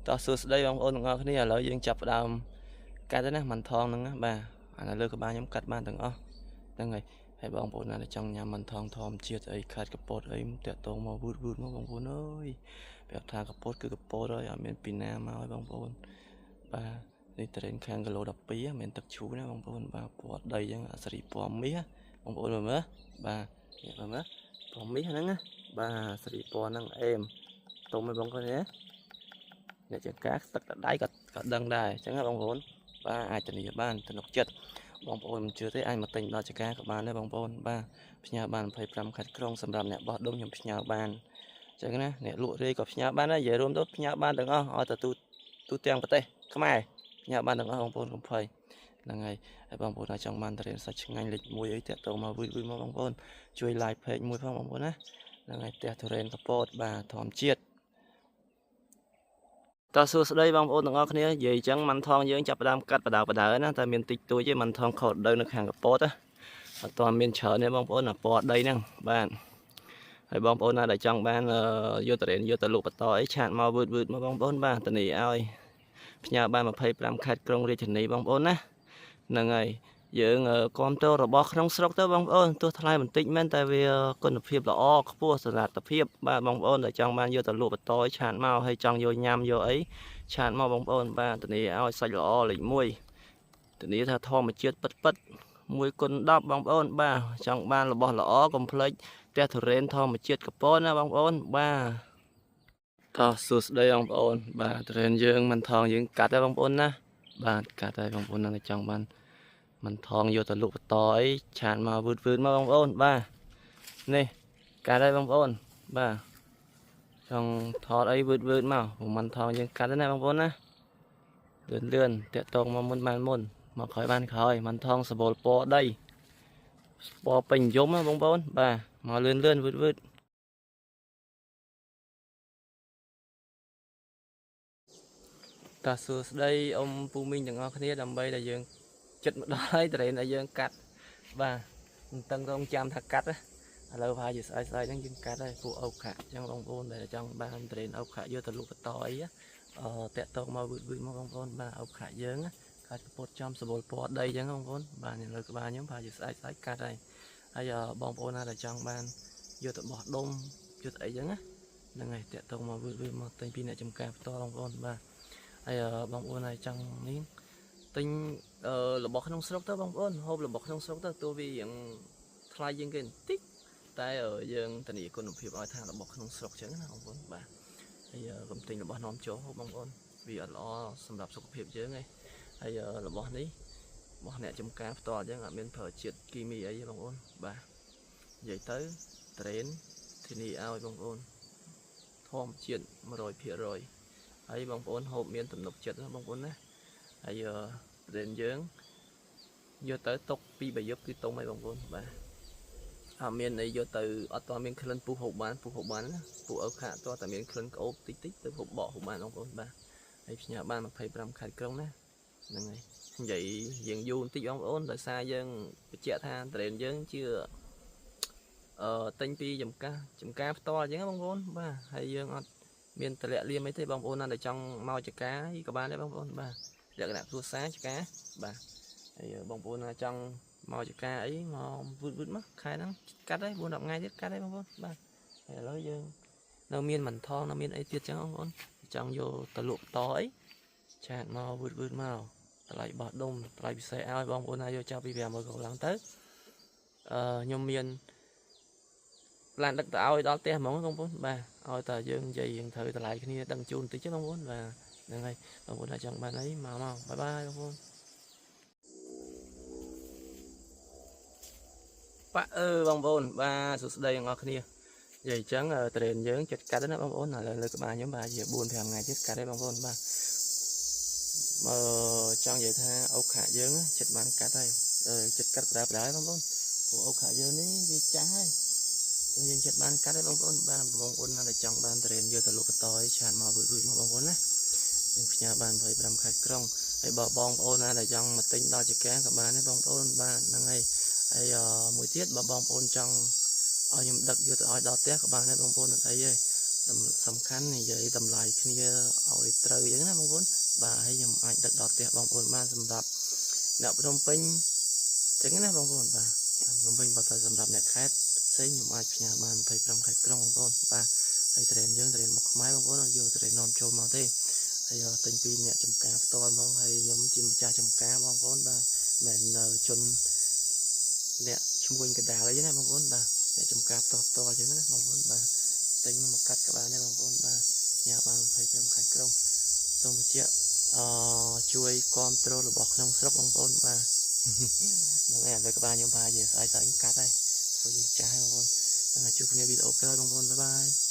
តោះសួស្តីបងប្អូនទាំងអស់គ្នាឥឡូវយើងចាប់ផ្ដើមកាត់ទៅណាមិនថងហ្នឹងណាបាទអានៅលើក្បាលខ្ញុំកាត់បានទាំងអស់ហ្នឹងហើយហើយបងប្អូនណាដែលចង់ញ៉ាំមិនថងធម្មជាតិអីខាត់កពតអីតាក់តងមកវូតវូតមកបងប្អូនអើយប្រាប់ថាកពតគឺកពតហើយអត់មានពីណាមកឲ្យបងប្អូនបាទនេះត្រេនខាងគីឡូ12មានទឹកឈូណាបងប្អូនបាទពណ៌ដីអញ្ចឹងអាសេរីពណ៌មាសបងប្អូនមើលមើលបាទនេះមើលមើលពណ៌មាសហ្នឹងណាបាទសេរីពណ៌ហ្នឹងអេមទុំឲ្យបងប្អូនណាអ្នកចង្ការទឹកដៃក៏ដឹងដែរអញ្ចឹងណាបងប្អូនបាទអាចធានាបានទំនុកចិត្តបងប្អូនមិនជឿទេអាចមកទិញដល់ចការក៏បានដែរបងប្អូនបាទផ្ញើបាន25ខេត្តក្រុងសម្រាប់អ្នកបោះដុំខ្ញុំផ្ញើបានអញ្ចឹងណាអ្នកលក់រាយក៏ផ្ញើបានដែរនិយាយរួមទៅផ្ញើបានទាំងអស់ឲ្យទៅទូទាំងប្រទេសខ្មែរផ្ញើបានទាំងអស់បងប្អូនកុំភ័យហ្នឹងហើយហើយបងប្អូនអាចចង់បានតរៀនសាច់ឆ្ងាញ់លេខ1អីតាក់ទងមកវីវីមកបងប្អូនជួយ like page មួយផងបងប្អូនណាហ្នឹងហើយផ្ទះទុរេនកពតបាទធម្មជាតិតោះសួស្តីបងប្អូនទាំងអស់គ្នានិយាយអញ្ចឹងម៉ាន់ថងយើងចាប់ផ្ដើមកាត់បដៅបដៅណាតែមានតិចតួចទេម៉ាន់ថងខុសដៅនៅខាងកពតណាអត់ទាន់មានច្រើនទេបងប្អូនអាពណ៌ដីហ្នឹងបាទហើយបងប្អូនណាដែលចង់បានយកតរេនយកទៅលក់បន្តអីឆាតមកវឺតវឺតមកបងប្អូនបាទតានីឲ្យផ្ញើបាន25ខេត្តក្រុងរាជធានីបងប្អូនណាហ្នឹងហើយយើងគ្រប់គ្រងរបស់ក្នុងស្រុកទៅបងប្អូនទោះថ្លៃបន្តិចមែនតែវាគុណភាពល្អខ្ពស់សុវត្ថិភាពបាទបងប្អូនដែលចង់បានយកទៅលក់បន្តឆាតមកហើយចង់យកញ៉ាំយកអីឆាតមកបងប្អូនបាទធានាឲ្យសាច់ល្អលេខ1ធានាថាធម្មជាតិពិតពិត1គុណ10បងប្អូនបាទចង់បានរបស់ល្អកុំភ្លេចផ្ទះទុរេនធម្មជាតិកពតណាបងប្អូនបាទតោះសួស្តីបងប្អូនបាទទុរេនយើងមិនថងយើងកាត់ហើយបងប្អូនណាបាទកាត់ហើយបងប្អូនណាចង់បានមិនថងយកទៅលក់បន្តអីឆាតមកវឺតវឺតមកបងប្អូនបាទនេះកាត់ហើយបងប្អូនបាទចង់ថតអីវឺតវឺតមកមិនថងយើងកាត់ទេណាបងប្អូនណាលឿនលឿនតាក់តងមកមុនបានមុនមកក្រោយបានក្រោយមិនថងសបល់ពណ៌ដីពណ៌ពេញនិយមណាបងប្អូនបាទមកលឿនលឿនវឺតវឺតតាសួស្តីអ៊ំពូមីងទាំងអស់គ្នាដើម្បីដែលយើងចិត្តមកដល់ហើយត្រេនឲ្យយើងកាត់បាទមិនតឹងរងចាំថាកាត់ណាឥឡូវប្រហែលជាស្អែកស្អែកហ្នឹងយើងកាត់ហើយពួកអូខាក់អញ្ចឹងបងប្អូនដែលចង់បានត្រេនអូខាក់យកទៅលក់បន្តអីតាក់តងមកវឺតវឺតមកបងប្អូនបាទអូខាក់យើងកាត់កពតចំសបល់ពណ៌ដីអញ្ចឹងបងប្អូនបាទនៅក្បាលខ្ញុំប្រហែលជាស្អែកស្អែកកាត់ហើយហើយបងប្អូនណាដែលចង់បានយកទៅបោះដុំយកទៅអីចឹងណាហ្នឹងហើយតាក់តងមកវឺតវឺតមកទិញពីអ្នកចំការផ្ទាល់បងប្អូនបាទហើយបងប្អូនណាចង់នេះទិញរបស់ក្នុងស្រុកទៅបងប្អូនហូបរបស់ក្នុងស្រុកទៅទោះវាយ៉ាងថ្លៃជាងគេបន្តិចតែយើងធានាគុណភាពឲ្យថារបស់ក្នុងស្រុកចឹងណាបងប្អូនបាទហើយកុំទិញរបស់នាំចូលបងប្អូនវាអត់ល្អសម្រាប់សុខភាពយើងឯងហើយរបស់នេះរបស់អ្នកចំការផ្ទាល់ចឹងអត់មានប្រើជាតិគីមីអីទេបងប្អូនបាទនិយាយទៅត្រេនធានាឲ្យបងប្អូនធម្មជាតិ100%ហើយបងប្អូនហូបមានទំនុកចិត្តណាបងប្អូនណាហើយត្រេនយើងយកទៅទុកពី3យប់គឺទុំហើយបងប្អូនបាទអត់មានអីយកទៅអត់តមានក្លិនពុះហូបបានពុះហូបបានណាពុះអើខាតតែមានក្លិនក្អូបតិចតិចទៅហូបបកហូបបានបងប្អូនបាទហើយផ្ញើបាន25ខេត្តក្រុងណាហ្នឹងហើយនិយាយយើងយូរបន្តិចបងប្អូនដោយសារយើងបញ្ជាក់ថាត្រេនយើងជាទិញពីចំការផ្ទាល់អញ្ចឹងបងប្អូនបាទហើយយើងអត់មានតម្លាក់លៀមអីទេបងប្អូនណាដែលចង់មកចការក៏បានដែរបងប្អូនបាទលក្ខណៈគ្រួសារចការបាទហើយបងប្អូនណាចង់មកចការអីមកវឺតវឺតមកខែហ្នឹងកាត់ហើយ4 10ថ្ងៃទៀតកាត់ហើយបងប្អូនបាទហើយឥឡូវយើងនៅមានមិនថងនៅមានអីទៀតចឹងបងប្អូនចង់យកទៅលក់បន្តអីឆាតមកវឺតវឺតមកតម្លៃបោះដុំតម្លៃពិសេសឲ្យបងប្អូនណាយកចាប់ពី500កឡើងទៅខ្ញុំមានឡានដឹកទៅឲ្យដល់ផ្ទះហ្មងបងប្អូនបាទឲ្យតែយើងនិយាយយើងត្រូវតម្លៃគ្នាដឹងជូនបន្តិចទេបងប្អូនបាទហ្នឹងហើយបងប្អូនណាចង់បានអីមកមកបាយបាយបងប្អូនបាក់បងប្អូនបាទសួស្តីទាំងអស់គ្នានិយាយអញ្ចឹងត្រេនយើងចិត្តកាត់ណាបងប្អូនឥឡូវលើក្បាលខ្ញុំបាទជា4 5ថ្ងៃទៀតកាត់ហើយបងប្អូនបាទមកចង់និយាយថាអូខាក់យើងចិត្តបានកាត់ហើយចិត្តកាត់បដាបដាបងប្អូនព្រោះអូខាក់យើងនេះវាចាស់ហើយយើងចិត្តបានកាត់ហើយបងប្អូនបាទបងប្អូនណាដែលចង់បានត្រេនយកទៅលក់បន្តឲ្យឆាតមករួចៗមកបងប្អូនណាយើងផ្ញើបាន25ខេត្តក្រុងហើយបើបងប្អូនណាដែលចង់មកទិញដល់ចការក៏បានដែរបងប្អូនបាទហ្នឹងហើយហើយមួយទៀតបើបងប្អូនចង់ឲ្យខ្ញុំដឹកយកទៅឲ្យដល់ផ្ទះក៏បានដែរបងប្អូនអត់អីទេ សំខាន់និយាយតម្លៃគ្នាឲ្យត្រូវអញ្ចឹងណាបងប្អូនបាទហើយខ្ញុំអាចដឹកដល់ផ្ទះបងប្អូនបានសម្រាប់អ្នកភ្នំពេញអញ្ចឹងណាបងប្អូនបាទភ្នំពេញបើថាសម្រាប់អ្នកខេត្តផ្សេងខ្ញុំអាចផ្ញើបាន25ខេត្តក្រុងបងប្អូនបាទហើយត្រេនយើងត្រេនរបស់ខ្មែរបងប្អូនអត់យកត្រេននាំចូលមកទេហើយទិញពីអ្នកចំការផ្ទាល់ហ្មងហើយខ្ញុំជាម្ចាស់ចំការបងប្អូនបាទមិនមែនជនអ្នកឈ្មួញកដាលអីណាបងប្អូនបាទអ្នកចំការផ្ទាល់ផ្ទាល់អញ្ចឹងណាបងប្អូនបាទទិញមកកាត់ក៏បានដែរបងប្អូនបាទផ្ញើបាន25ខេត្តក្រុងសូមបញ្ជាក់អជួយគ្រប់គ្រងរបស់ក្នុងស្រុកបងប្អូនបាទហ្នឹងហើយឥឡូវក្បាលខ្ញុំប្រហែលជាស្អែកស្អែកកាត់ហើយព្រោះយើងចាស់ហើយបងប្អូនហ្នឹងហើយជួបគ្នាវីដេអូក្រោយបងប្អូន bye bye.